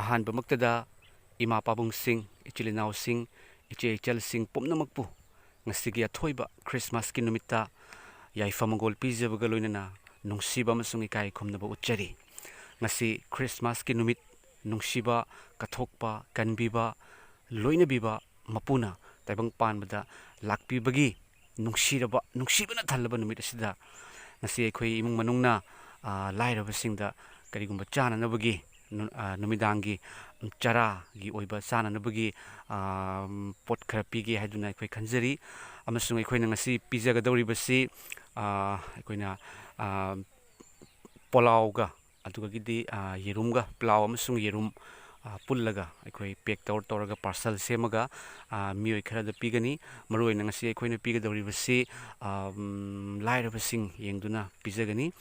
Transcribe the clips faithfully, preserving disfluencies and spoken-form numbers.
ꯑꯍꯥꯟꯕꯃꯛꯇꯗ ꯏꯃꯥ ꯄꯥꯕꯨꯡꯁꯤꯡ, ꯏꯆꯤꯜ ꯏꯅꯥꯎꯁꯤꯡ, ꯏꯆꯦ ꯏꯆꯜꯁꯤꯡ ꯄꯨꯝꯅꯃꯛꯄꯨ ꯉꯁꯤꯒꯤ ꯑꯊꯣꯏꯕ ꯈ꯭ꯔꯤꯁꯃꯥꯁꯀꯤ ꯅꯨꯃꯤꯠꯇ ꯌꯥꯏꯐ ꯃꯪꯒꯣꯜ ꯄꯤꯖꯕꯒ ꯂꯣꯏꯅꯅ ꯅꯨꯡꯁꯤꯕ ꯑꯃꯁꯨꯡ ꯏꯀꯥꯏ ꯈꯨꯝꯅꯕ ꯎꯠꯆꯔꯤ꯫ ꯉꯁꯤ ꯈ꯭ꯔꯤꯁꯃꯥꯁꯀꯤ ꯅꯨꯃꯤꯠ, ꯅꯨꯡꯁꯤꯕ, ꯀꯠꯊꯣꯛꯄ, ꯀꯟꯕꯤꯕ, ꯂꯣꯏꯅꯕꯤꯕ ꯃꯄꯨꯅ ꯇꯥꯏꯕꯪ ꯄꯥꯟꯕꯗ ꯂꯥꯛꯄꯤꯕꯒꯤ ꯅꯨꯡꯁꯤꯔꯕ, ꯅꯨꯡꯁꯤꯕꯅ ꯊꯜꯂꯕ ꯅꯨꯃꯤꯠ ꯑꯁꯤꯗ ꯉꯁꯤ ꯑꯩꯈꯣꯏ ꯏꯃꯨꯡ ꯃꯅꯨꯡꯅ, ꯑ, ꯂꯥꯏꯔꯕꯁꯤꯡꯗ ꯀꯔꯤꯒꯨꯝꯕ ꯆꯥꯅꯅꯕꯒꯤ ꯅꯨ-, ꯑ, ꯅꯨꯃꯤꯗꯥꯡꯒꯤ ꯆꯔꯥꯒꯤ ꯑꯣꯏꯕ ꯆꯥꯅꯅꯕꯒꯤ, ꯑ, ꯄꯣꯠ ꯈꯔ ꯄꯤꯒꯦ ꯍꯥꯏꯗꯨꯅ ꯑꯩꯈꯣꯏ ꯈꯟꯖꯔꯤ꯫ ꯑꯃꯁꯨꯡ ꯑꯩꯈꯣꯏꯅ ꯉꯁꯤ ꯄꯤꯖꯒꯗꯧꯔꯤꯕꯁꯤ, ꯑ, ꯑꯩꯈꯣꯏꯅ, ꯑ, ꯄꯣꯂꯥꯎꯒ ꯑꯗꯨꯒꯗꯤ, ꯑ, ꯌꯦꯔꯨꯝꯒ, ꯄ꯭ꯂꯥꯎ ꯑꯃꯁꯨꯡ ꯌꯦꯔꯨꯝ, ꯑ, ꯄꯨꯜꯂꯒ ꯑꯩꯈꯣꯏ ꯄꯦꯛ ꯇꯧꯔ ꯇꯧꯔꯒ ꯄꯥꯔꯁꯦꯜ ꯁꯦꯝꯃꯒ, ꯑ, ꯃꯤꯑꯣꯏ ꯈꯔꯗ ꯄꯤꯒꯅꯤ꯫ ꯃꯔꯨꯑꯣꯏꯅ ꯉꯁꯤ ꯑꯩꯈꯣꯏꯅ ꯄꯤꯒꯗꯧꯔꯤꯕꯁꯤ, ꯑ, ꯎꯝ, ꯂꯥꯏꯔꯕꯁꯤꯡ ꯌꯦꯡꯗꯨꯅ ꯄꯤꯖꯒꯅꯤ꯫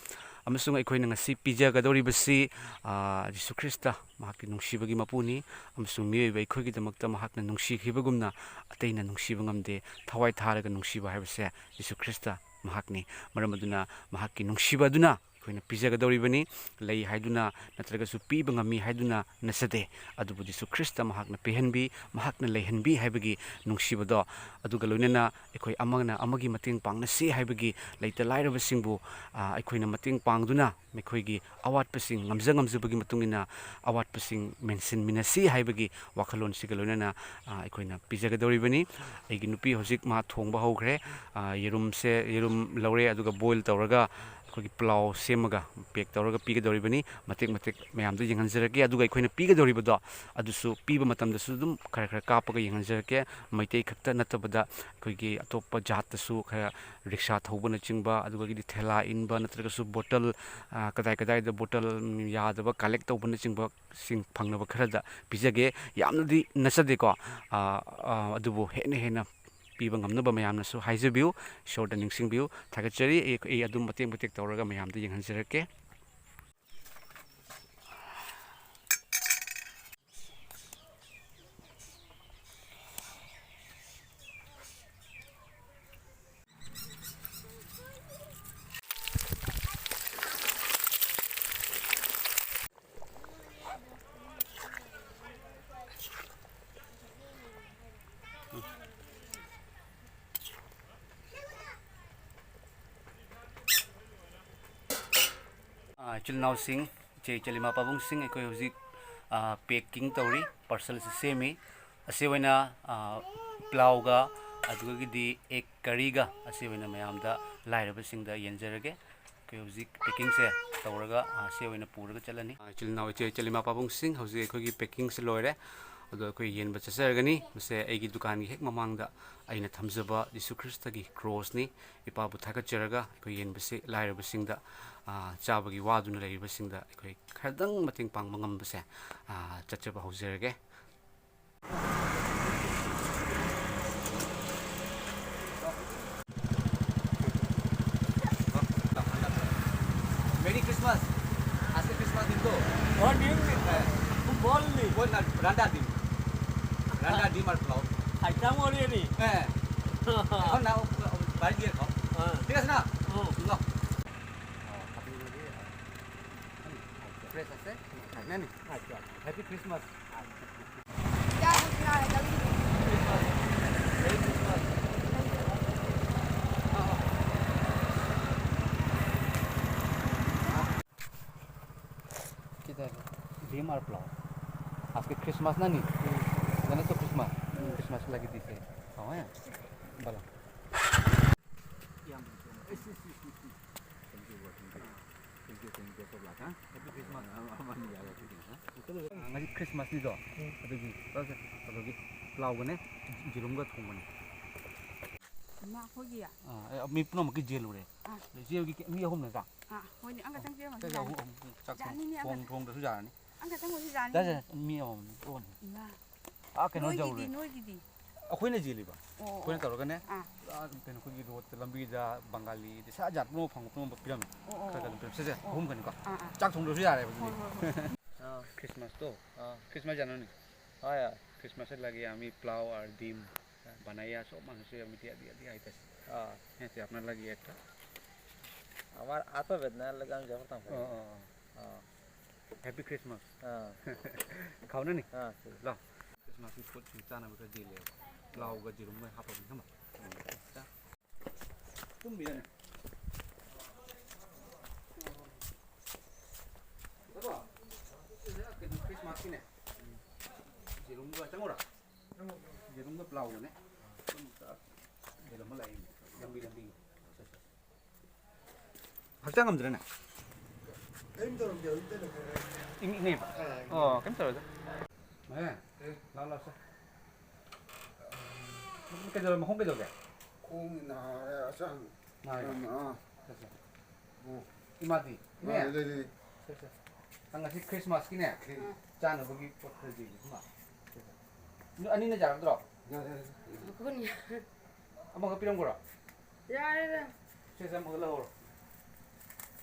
ꯑꯃꯁꯨꯡ ꯑꯩꯈꯣꯏꯅ ꯉꯁꯤ ꯄꯤꯖꯒꯗꯧꯔꯤꯕꯁꯤ, ꯑ, ꯖꯤꯁꯨ ꯈ꯭ꯔꯤꯁꯇ ꯃꯍꯥꯛꯀꯤ ꯅꯨꯡꯁꯤꯕꯒꯤ ꯃꯄꯨꯅꯤ꯫ ꯑꯃꯁꯨꯡ ꯃꯤꯑꯣꯏꯕ ꯑꯩꯈꯣꯏꯒꯤꯗꯃꯛꯇ ꯃꯍꯥꯛꯅ ꯅꯨꯡꯁꯤꯈꯤꯕꯒꯨꯝꯅ ꯑꯇꯩꯅ ꯅꯨꯡꯁꯤꯕ ꯉꯝꯗꯦ꯫ ꯊꯋꯥꯏ ꯊꯥꯔꯒ ꯅꯨꯡꯁꯤꯕ ꯍꯥꯏꯕꯁꯦ ꯖꯤꯁꯨ ꯈ꯭ꯔꯤꯁꯇ ꯃꯍꯥꯛꯅꯤ꯫ ꯃꯔꯝ ꯑꯗꯨꯅ ꯃꯍꯥꯛꯀꯤ ꯅꯨꯡꯁꯤꯕ ꯑꯗꯨꯅ ꯑꯩꯈꯣꯏꯅ ꯄꯤꯖꯒꯗꯧꯔꯤꯕꯅꯤ꯫ ꯂꯩ ꯍꯥꯏꯗꯨꯅ ꯅꯠꯇ꯭ꯔꯒꯁꯨ ꯄꯤꯕ ꯉꯝꯃꯤ ꯍꯥꯏꯗꯨꯅ ꯅꯠꯆꯗꯦ꯫ ꯑꯗꯨꯕꯨ ꯖꯤꯁꯨ ꯈ꯭ꯔꯤꯁꯇ ꯃꯍꯥꯛꯅ ꯄꯤꯍꯟꯕꯤ, ꯃꯍꯥꯛꯅ ꯂꯩꯍꯟꯕꯤ ꯍꯥꯏꯕꯒꯤ ꯅꯨꯡꯁꯤꯕꯗꯣ꯫ ꯑꯗꯨꯒ ꯂꯣꯏꯅꯅ ꯑꯩꯈꯣꯏ ꯑꯃꯅ ꯑꯃꯒꯤ ꯃꯇꯦꯡ ꯄꯥꯡꯅꯁꯤ ꯍꯥꯏꯕꯒꯤ, ꯂꯩꯇ ꯂꯥꯏꯔꯕꯁꯤꯡꯕꯨ, ꯑ, ꯑꯩꯈꯣꯏꯅ ꯃꯇꯦꯡ ꯄꯥꯡꯗꯨꯅ ꯃꯈꯣꯏꯒꯤ ꯑꯋꯥꯠꯄꯁꯤꯡ, ꯉꯝꯖ ꯉꯝꯖꯕꯒꯤ ꯃꯇꯨꯡ ꯏꯟꯅ ꯑꯋꯥꯠꯄꯁꯤꯡ ꯃꯦꯟꯁꯤꯟꯃꯤꯟꯅꯁꯤ ꯍꯥꯏꯕꯒꯤ ꯋꯥꯈꯜꯂꯣꯟꯁꯤꯒ ꯂꯣꯏꯅꯅ, ꯑ, ꯑꯩꯈꯣꯏꯅ ꯄꯤꯖꯒꯗꯧꯔꯤꯕꯅꯤ꯫ ꯑꯩꯒꯤ ꯅꯨꯄꯤ ꯍꯧꯖꯤꯛ ꯃꯥ ꯊꯣꯡꯕ ꯍꯧꯈ꯭ꯔꯦ꯫ ꯑ, ꯌꯦꯔꯨꯝꯁꯦ, ꯌꯦꯔꯨꯝ ꯂꯧꯔꯦ, ꯑꯗꯨꯒ ꯕꯣꯏꯜ ꯇꯧꯔꯒ ꯑꯩꯈꯣꯏꯒꯤ ꯄ꯭ꯂꯥꯎ ꯁꯦꯝꯃꯒ ꯄꯦꯛ ꯇꯧꯔꯒ ꯄꯤꯒꯗꯧꯔꯤꯕꯅꯤ꯫ ꯃꯇꯦꯛ ꯃꯇꯦꯛ ꯃꯌꯥꯝꯗꯣ ꯌꯦꯡꯍꯟꯖꯔꯛꯀꯦ꯫ ꯑꯗꯨꯒ ꯑꯩꯈꯣꯏꯅ ꯄꯤꯒꯗꯧꯔꯤꯕꯗꯣ ꯑꯗꯨꯁꯨ ꯄꯤꯕ ꯃꯇꯝꯗꯁꯨ ꯑꯗꯨꯝ ꯈꯔ ꯈꯔ ꯀꯥꯞꯄꯒ ꯌꯦꯡꯍꯟꯖꯔꯛꯀꯦ꯫ ꯃꯩꯇꯩ ꯈꯛꯇ ꯅꯠꯇꯕꯗ ꯑꯩꯈꯣꯏꯒꯤ ꯑꯇꯣꯞꯄ ꯖꯥꯠꯇꯁꯨ ꯈꯔ, ꯔꯤꯛꯁꯥ ꯊꯧꯕꯅꯆꯤꯡꯕ, ꯑꯗꯨꯗꯒꯤꯗꯤ ꯊꯦꯂꯥ ꯏꯟꯕ, ꯅꯠꯇ꯭ꯔꯒꯁꯨ ꯕꯣꯇꯜ, ꯑ, ꯀꯗꯥꯏ ꯀꯗꯥꯏꯗ ꯕꯣꯇꯜ, ꯎꯝ, ꯌꯥꯗꯕ ꯀꯂꯦꯛ ꯇꯧꯕꯅꯆꯤꯡꯕꯁꯤꯡ ꯐꯪꯅꯕ ꯈꯔꯗ ꯄꯤꯖꯒꯦ꯫ ꯌꯥꯝꯅꯗꯤ ꯅꯠꯆꯗꯦꯀꯣ, ꯑ, ꯑ, ꯑꯗꯨꯕꯨ ꯍꯦꯟꯅ ꯍꯦꯟꯅ ꯄꯤꯕ ꯉꯝꯅꯕ ꯃꯌꯥꯝꯅꯁꯨ ꯍꯥꯏꯖꯕꯤꯌꯨ, ꯏꯁꯣꯔꯗ ꯅꯤꯡꯁꯤꯡꯕꯤꯌꯨ꯫ ꯊꯥꯒꯠꯆꯔꯤ꯫ ꯑꯩ, ꯑꯩ ꯑꯗꯨꯝ ꯃꯇꯦꯛ ꯃꯇꯦꯛ ꯇꯧꯔꯒ ꯃꯌꯥꯝꯗ ꯌꯦꯡꯍꯟꯖꯔꯛꯀꯦ꯫ ꯏꯆꯤꯜ ꯏꯅꯥꯎꯁꯤꯡ, ꯏꯆꯦ ꯏꯆꯜ ꯏꯃꯥ ꯄꯥꯕꯨꯡꯁꯤꯡ, ꯑꯩꯈꯣꯏ ꯍꯧꯖꯤꯛ, ꯑ, packing ꯇꯧꯔꯤ, parcel ꯑꯁꯤ ꯁꯦꯝꯃꯤ꯫ ꯑꯁꯤ ꯑꯣꯏꯅ, ꯑ, ꯄ꯭ꯂꯥꯎꯒ, ꯑꯗꯨꯗꯒꯤꯗꯤ egg curryꯒ ꯑꯁꯤ ꯑꯣꯏꯅ ꯃꯌꯥꯝꯗ, ꯂꯥꯏꯔꯕꯁꯤꯡꯗ ꯌꯦꯟꯖꯔꯒꯦ꯫ ꯑꯩꯈꯣꯏ ꯍꯧꯖꯤꯛ packingꯁꯦ ꯇꯧꯔꯒ, ꯑ, ꯁꯤ ꯑꯣꯏꯅ ꯄꯨꯔꯒ ꯆꯠꯂꯅꯤ꯫ ꯑ, ꯏꯆꯤꯜ ꯏꯅꯥꯎ, ꯏꯆꯦ ꯏꯆꯜ ꯏꯃꯥ ꯄꯥꯕꯨꯡꯁꯤꯡ, ꯍꯧꯖꯤꯛ ꯑꯩꯈꯣꯏꯒꯤ packingꯁꯦ ꯂꯣꯏꯔꯦ꯫ ꯑꯗꯣ ꯑꯩꯈꯣꯏ ꯌꯦꯟꯕ ꯆꯠꯆꯔꯒꯅꯤ꯫ ꯃꯁꯦ ꯑꯩꯒꯤ ꯗꯨꯀꯥꯟꯒꯤ ꯍꯦꯛ ꯃꯃꯥꯡꯗ ꯑꯩꯅ ꯊꯝꯖꯕ ꯖꯤꯁꯨ ꯈ꯭ꯔꯤꯁꯇꯒꯤ crossꯅꯤ꯫ ꯏꯄꯥꯕꯨ ꯊꯥꯒꯠꯆꯔꯒ ꯑꯩꯈꯣꯏ ꯌꯦꯟꯕꯁꯤ ꯂꯥꯏꯔꯕꯁꯤꯡꯗ, ꯑ, ꯆꯥꯕꯒꯤ ꯋꯥꯗꯨꯅ ꯂꯩꯔꯤꯕꯁꯤꯡꯗ ꯑꯩꯈꯣꯏ ꯈꯔꯗꯪ ꯃꯇꯦꯡ ꯄꯥꯡꯕ ꯉꯝꯕꯁꯦ, ꯑ, ꯆꯠꯆꯕ ꯍꯧꯖꯔꯒꯦ꯫ Merry Christmas. আজকে Christmas দিন তো। ও, দিন দিন। হ্যাঁ। খুব বল নি। বল না, রান্নার দিন। রান্নার ডিম আর পোলাও। খাইতাম ওরে নি। হ্যাঁ। এখন না, ও, ও, বাড়ি গিয়ে খাও। হ্যাঁ। ঠিক আছে না? হুম। ল। Fresh আছে? না নি? আচ্ছা, Happy Christmas। কিতা? ডিম আর পোলাও। আজকে Christmas না নি? জানো তো Christmas? Christmas লাগি দিছে। খাও, হ্যাঁ? ভালো। Thank you, thank you. Thank you, thank you, ꯁꯣꯛꯂꯥꯛ, ꯍꯥ? Happy Christmas꯫ ꯑ, ꯑ, ꯑꯃꯅꯤ ꯌꯥꯔꯦ, ꯑꯗꯨꯗꯤ, ꯍꯥ? ꯉꯁꯤ Christmasꯅꯤꯗꯣ, ꯎꯝ꯫ ꯑꯗꯨꯒꯤ, ꯀꯩꯅꯣꯒꯤ ꯄ꯭ꯂꯥꯎꯒꯅꯦ, ꯌꯦꯔꯨꯝꯒ ꯊꯣꯡꯕꯅꯦ꯫ ꯏꯃꯥ, ꯑꯩꯈꯣꯏꯒꯤ? ꯑꯥ, ꯑꯦ, ꯃꯤ ꯄꯨꯝꯅꯃꯛꯀꯤ ꯌꯦꯜꯂꯨꯔꯦ꯫ ꯑꯥ꯫ ꯏꯆꯦ ꯍꯣꯏꯒꯤ ꯃꯤ ꯑꯍꯨꯝ ꯅꯠꯇ꯭ꯔꯥ? ꯑꯥ, ꯍꯣꯏꯅꯦ, ꯑꯝꯈꯛꯇꯪ ꯆꯦ ꯁꯦ, ꯌꯥꯅꯤ꯫ ꯑꯍꯨꯝ, ꯑꯍꯨꯝ, ꯆꯥꯛ ꯌꯥꯅꯤꯅꯦ, ꯊꯣꯡ-, ꯑꯝꯈꯛꯇꯪ꯫ ꯊꯣꯡꯗ꯭ꯔꯁꯨ ꯌꯥꯔꯅꯤ꯫ ꯑꯝꯈꯛꯇꯪ ꯑꯣꯏꯔꯁꯨ ꯌꯥꯅꯤ꯫ ꯌꯥꯔꯦ, ꯌꯥꯔꯦ, ꯃꯤ ꯑꯃꯃꯝ ꯑꯣꯟꯅꯤ꯫ ꯏꯃꯥ꯫ ꯑꯥ, ꯀꯩꯅꯣ ꯅꯣꯏꯒꯤꯗꯤ, ꯌꯧꯔꯦ꯫ ꯅꯣꯏꯒꯤꯗꯤ? ꯑꯩꯈꯣꯏꯅ ꯌꯦꯜꯂꯤꯕ꯫ ꯑꯣ, ꯑꯩꯈꯣꯏꯅ ꯑꯣ꯫ ꯇꯧꯔꯒꯅꯦ, ꯑꯥ꯫ ꯑꯥ, ꯀꯩꯅꯣ, ꯑꯩꯈꯣꯏꯒꯤ ꯔꯣꯗꯇ, ꯂꯝꯕꯤꯗ ꯕꯪꯒꯥꯂꯤ, ꯁꯥ ꯖꯥꯠ ꯄꯨꯝꯅꯃꯛ ꯐꯪꯕ ꯄꯨꯝꯅꯃꯛ ꯄꯤꯔꯝꯃꯦ꯫ ꯑꯣ, ꯑꯣ, ꯈꯔ ꯈꯔ ꯑꯣ꯫ ꯑꯗꯨꯝ ꯄꯤꯔꯝꯃꯦ꯫ ꯁꯦ, ꯁꯦ, ꯑꯣ꯫ ꯑꯍꯨꯝꯒꯅꯤꯀꯣ꯫ ꯑꯥ, ꯑꯥ꯫ ꯆꯥꯛ ꯊꯣꯡꯗ꯭ꯔꯁꯨ ꯌꯥꯔꯦꯕ ꯑꯗꯨꯗꯤ꯫ ꯍꯣꯏ, ꯍꯣꯏ, ꯍꯣꯏ꯫ ꯑꯥ꯫ Christmasꯇꯣ, ꯑꯥ꯫ Christmas ꯖꯥꯅꯣꯅꯤ꯫ ꯍꯣꯏ, ꯍꯣꯏ꯫ Christmasꯁꯦ ꯂꯥꯒꯤ ꯑꯃꯤ ꯄ꯭ꯂꯥꯎ ꯑꯔ ꯗꯤꯝ, ꯑꯥ꯫ ꯕꯅꯥꯌꯥ ꯁꯣꯞ ꯃꯥꯅꯁꯨ ꯌꯥꯝ ꯃꯤꯇꯤ ꯑꯗꯤ ꯑꯗꯤ ꯍꯥꯏꯇꯥꯔꯦ꯫ ꯑꯥ꯫ ꯍꯦ, ꯁꯤ ꯑꯞꯅꯥ ꯂꯥꯒꯤ ꯑꯦꯛꯇ꯫ ꯑꯃꯥꯔ ꯑꯥꯇꯣ ꯕꯦꯗꯅꯥ ꯂꯒꯥꯝ ꯖꯕꯔ ꯇꯥꯡ ꯑꯥ, ꯑꯥ, ꯑꯥ꯫ ꯑꯥ꯫ Happy Christmas꯫ ꯑꯥ꯫ ꯈꯥꯎꯅꯅꯤ? ꯑꯥ, ꯁꯤ꯫ ꯂꯥꯎ꯫ Christmasꯀꯤ ꯄꯣꯠꯁꯤꯡ ꯆꯥꯅꯕ ꯈꯔ ꯗꯦꯜꯂꯦꯕ꯫ ꯄ꯭ꯂꯥꯎꯒ ꯌꯦꯔꯨꯝꯒ ꯍꯥꯞꯄꯒ ꯊꯝꯃ꯫ ꯆꯥ꯫ ꯇꯨꯝꯃꯤꯔꯅꯦ? ꯀꯩꯅꯣ, ꯈ꯭ꯔꯤꯁꯃꯥꯁꯀꯤꯅꯦ꯫ ꯌꯦꯔꯨꯝꯒ ꯆꯪꯉꯨꯔꯥ? ꯌꯦꯔꯨꯝꯒ ꯄ꯭ꯂꯥꯎꯒꯅꯦ꯫ ꯌꯦꯔꯨꯝ ꯑꯃ ꯂꯥꯛꯏꯅꯦ꯫ ꯂꯝꯕꯤ, ꯂꯝꯕꯤ꯫ ꯍꯛꯆꯥꯡ ꯉꯝꯗ꯭ꯔꯦꯅꯦ? ꯀꯔꯤꯝ ꯇꯧꯔꯝꯗꯦ, ꯍꯧꯖꯤꯛꯇ ꯂꯩꯈꯠꯂꯦ꯫ ꯏꯪ-, ꯏꯪꯉꯦꯕ? ꯑꯥ, ꯏꯪꯉꯦ꯫ ꯑꯣ, ꯀꯩꯝ ꯇꯧꯔꯣꯏꯗ꯫ ꯃꯍꯦ, ꯑꯦ? ꯂꯥꯛꯑꯣ, ꯂꯥꯛꯑꯣ, ꯁꯦ꯫ ꯀꯩꯗꯧꯔꯦ, ꯃꯈꯣꯡ ꯀꯩꯗꯧꯒꯦ? ꯈꯣꯡ ꯅꯥꯔꯦ, ꯍꯛꯆꯥꯡ꯫ ꯅꯥꯔꯦ? ꯌꯥꯝꯅ, ꯑꯥ꯫ ꯁꯦ, ꯁꯦ꯫ ꯑꯣ꯫ ꯏꯃꯥꯗꯤ? ꯏꯅꯦ? ꯑꯥ, ꯂꯩ, ꯂꯩ, ꯂꯩ꯫ ꯁꯦ, ꯁꯦ꯫ ꯅꯪ ꯉꯁꯤ ꯈ꯭ꯔꯤꯁꯃꯥꯁꯀꯤꯅꯦ? ꯎꯝ꯫ ꯆꯥꯅꯕꯒꯤ ꯄꯣꯠ ꯈꯔ ꯂꯩꯕꯤꯒꯦ, ꯏꯃꯥ꯫ ꯁꯦ, ꯁꯦ꯫ ꯅꯣꯏ ꯑꯅꯤꯅ ꯌꯥꯔꯗ꯭ꯔꯣ? ꯌꯥꯔꯦ, ꯌꯥꯔꯦ꯫ ꯃꯈꯨꯟ ꯌꯥ-, ꯑꯃꯈꯛ ꯄꯤꯔꯝꯈ꯭ꯔꯣ? ꯌꯥꯔꯦꯗ꯫ ꯁꯦ, ꯁꯦ, ꯑꯃꯈꯛ ꯂꯧꯍꯧꯔꯣ꯫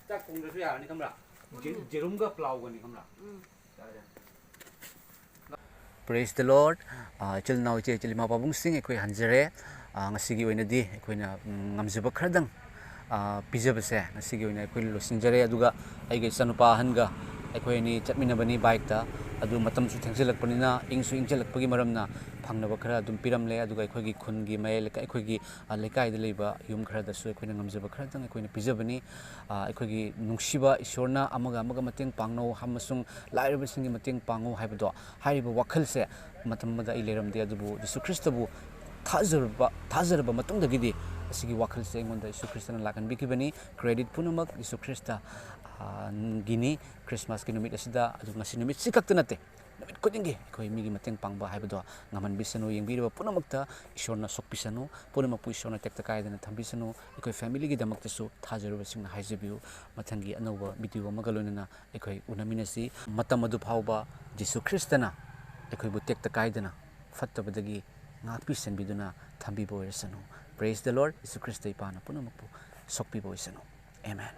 ꯆꯥꯛ ꯊꯣꯡꯗ꯭ꯔꯁꯨ ꯌꯥꯔꯅꯤ, ꯈꯪꯕ꯭ꯔꯥ? ꯖꯦ-, ꯎꯝ꯫ ꯌꯦꯔꯨꯝꯒ ꯄ꯭ꯂꯥꯎꯒꯅꯤ, ꯈꯪꯕ꯭ꯔꯥ? ꯎꯝ꯫ Praise the Lord꯫ ꯑꯥ, ꯏꯆꯤꯜ ꯏꯅꯥꯎ, ꯏꯆꯦ ꯏꯆꯤꯜ ꯏꯃꯥ ꯄꯥꯕꯨꯡꯁꯤꯡ, ꯑꯩꯈꯣꯏ ꯍꯟꯖꯔꯦ꯫ ꯑꯥ, ꯉꯁꯤꯒꯤ ꯑꯣꯏꯅꯗꯤ ꯑꯩꯈꯣꯏꯅ, ꯎꯝ, ꯉꯝꯖꯕ ꯈꯔꯗꯪ, ꯑꯥ, ꯄꯤꯖꯕꯁꯦ ꯉꯁꯤꯒꯤ ꯑꯣꯏꯅ ꯑꯩꯈꯣꯏ ꯂꯣꯏꯁꯤꯟꯖꯔꯦ꯫ ꯑꯗꯨꯒ ꯑꯩꯒꯤ ꯏꯆꯥꯅꯨꯄꯥ ꯑꯍꯟꯒ ꯑꯩꯈꯣꯏ ꯑꯅꯤ ꯆꯠꯃꯤꯟꯅꯕꯅꯤ ꯕꯥꯏꯛꯇ꯫ ꯑꯗꯨ ꯃꯇꯝꯁꯨ ꯊꯦꯡꯖꯤꯜꯂꯛꯄꯅꯤꯅ, ꯏꯪꯁꯨ ꯏꯪꯁꯤꯜꯂꯛꯄꯒꯤ ꯃꯔꯝꯅ ꯐꯪꯅꯕ ꯈꯔ ꯑꯗꯨꯝ ꯄꯤꯔꯝꯂꯦ꯫ ꯑꯗꯨꯒ ꯑꯩꯈꯣꯏꯒꯤ ꯈꯨꯟꯒꯤ ꯃꯌꯥꯏ ꯂꯩꯀꯥꯏ, ꯑꯩꯈꯣꯏꯒꯤ, ꯑꯥ, ꯂꯩꯀꯥꯏꯗ ꯂꯩꯕ ꯌꯨꯝ ꯈꯔꯗꯁꯨ ꯑꯩꯈꯣꯏꯅ ꯉꯝꯖꯕ ꯈꯔꯗꯪ ꯑꯩꯈꯣꯏꯅ ꯄꯤꯖꯕꯅꯤ꯫ ꯑꯥ, ꯑꯩꯈꯣꯏꯒꯤ ꯅꯨꯡꯁꯤꯕ ꯏꯁꯣꯔꯅ ꯑꯃꯒ ꯑꯃꯒ ꯃꯇꯦꯡ ꯄꯥꯡꯅꯧ ꯑꯃꯁꯨꯡ ꯂꯥꯏꯔꯕꯁꯤꯡꯒꯤ ꯃꯇꯦꯡ ꯄꯥꯡꯉꯨ ꯍꯥꯏꯕꯗꯣ, ꯍꯥꯏꯔꯤꯕ ꯋꯥꯈꯜꯁꯦ ꯃꯇꯝ ꯑꯃꯗ ꯑꯩ ꯂꯩꯔꯝꯗꯦ, ꯑꯗꯨꯕꯨ ꯖꯤꯁꯨ ꯈ꯭ꯔꯤꯁꯇꯕꯨ ꯊꯥꯖꯔꯨꯕ, ꯊꯥꯖꯔꯕ ꯃꯇꯨꯡꯗꯒꯤꯗꯤ ꯑꯁꯤꯒꯤ ꯋꯥꯈꯜꯁꯦ ꯑꯩꯉꯣꯟꯗ ꯖꯤꯁꯨ ꯈ꯭ꯔꯤꯁꯇꯅ ꯂꯥꯛꯍꯟꯕꯤꯈꯤꯕꯅꯤ꯫ Credit ꯄꯨꯝꯅꯃꯛ ꯖꯤꯁꯨ ꯈ꯭ꯔꯤꯁꯇ, ꯑꯥ, ꯒꯤꯅꯤ꯫ ꯈ꯭ꯔꯤꯁꯃꯥꯁꯀꯤ ꯅꯨꯃꯤꯠ ꯑꯁꯤꯗ, ꯑꯗꯨ ꯉꯁꯤ ꯅꯨꯃꯤꯠꯁꯤ ꯈꯛꯇ ꯅꯠꯇꯦ, ꯅꯨꯃꯤꯠ ꯈꯨꯗꯤꯡꯒꯤ ꯑꯩꯈꯣꯏ ꯃꯤꯒꯤ ꯃꯇꯦꯡ ꯄꯥꯡꯕ ꯍꯥꯏꯕꯗꯣ ꯉꯝꯍꯟꯕꯤꯁꯅꯨ꯫ ꯌꯦꯡꯕꯤꯔꯤꯕ ꯄꯨꯝꯅꯃꯛꯇ ꯏꯁꯣꯔꯅ ꯁꯣꯛꯄꯤꯁꯅꯨ, ꯄꯨꯝꯅꯃꯛꯄꯨ ꯏꯁꯣꯔꯅ ꯇꯦꯛꯇ ꯀꯥꯏꯗꯅ ꯊꯝꯕꯤꯁꯅꯨ꯫ ꯑꯩꯈꯣꯏ family ꯒꯤꯗꯃꯛꯇꯁꯨ ꯊꯥꯖꯔꯨꯕꯁꯤꯡꯅ ꯍꯥꯏꯖꯕꯤꯌꯨ꯫ ꯃꯊꯪꯒꯤ ꯑꯅꯧꯕ video ꯑꯃꯒ ꯂꯣꯏꯅꯅ ꯑꯩꯈꯣꯏ ꯎꯅꯃꯤꯟꯅꯁꯤ꯫ ꯃꯇꯝ ꯑꯗꯨ ꯐꯥꯎꯕ ꯖꯤꯁꯨ ꯈ꯭ꯔꯤꯁꯇꯅ ꯑꯩꯈꯣꯏꯕꯨ ꯇꯦꯛꯇ ꯀꯥꯏꯗꯅ ꯐꯠꯇꯕꯗꯒꯤ ꯉꯥꯛꯄꯤ ꯁꯦꯟꯕꯤꯗꯨꯅ ꯊꯝꯕꯤꯕ ꯑꯣꯏꯔꯁꯅꯨ꯫ Praise the Lord꯫ Jesus Christ ꯏꯄꯥꯅ ꯄꯨꯝꯅꯃꯛꯄꯨ ꯁꯣꯛꯄꯤꯕ ꯑꯣꯏꯁꯅꯨ꯫ Amen꯫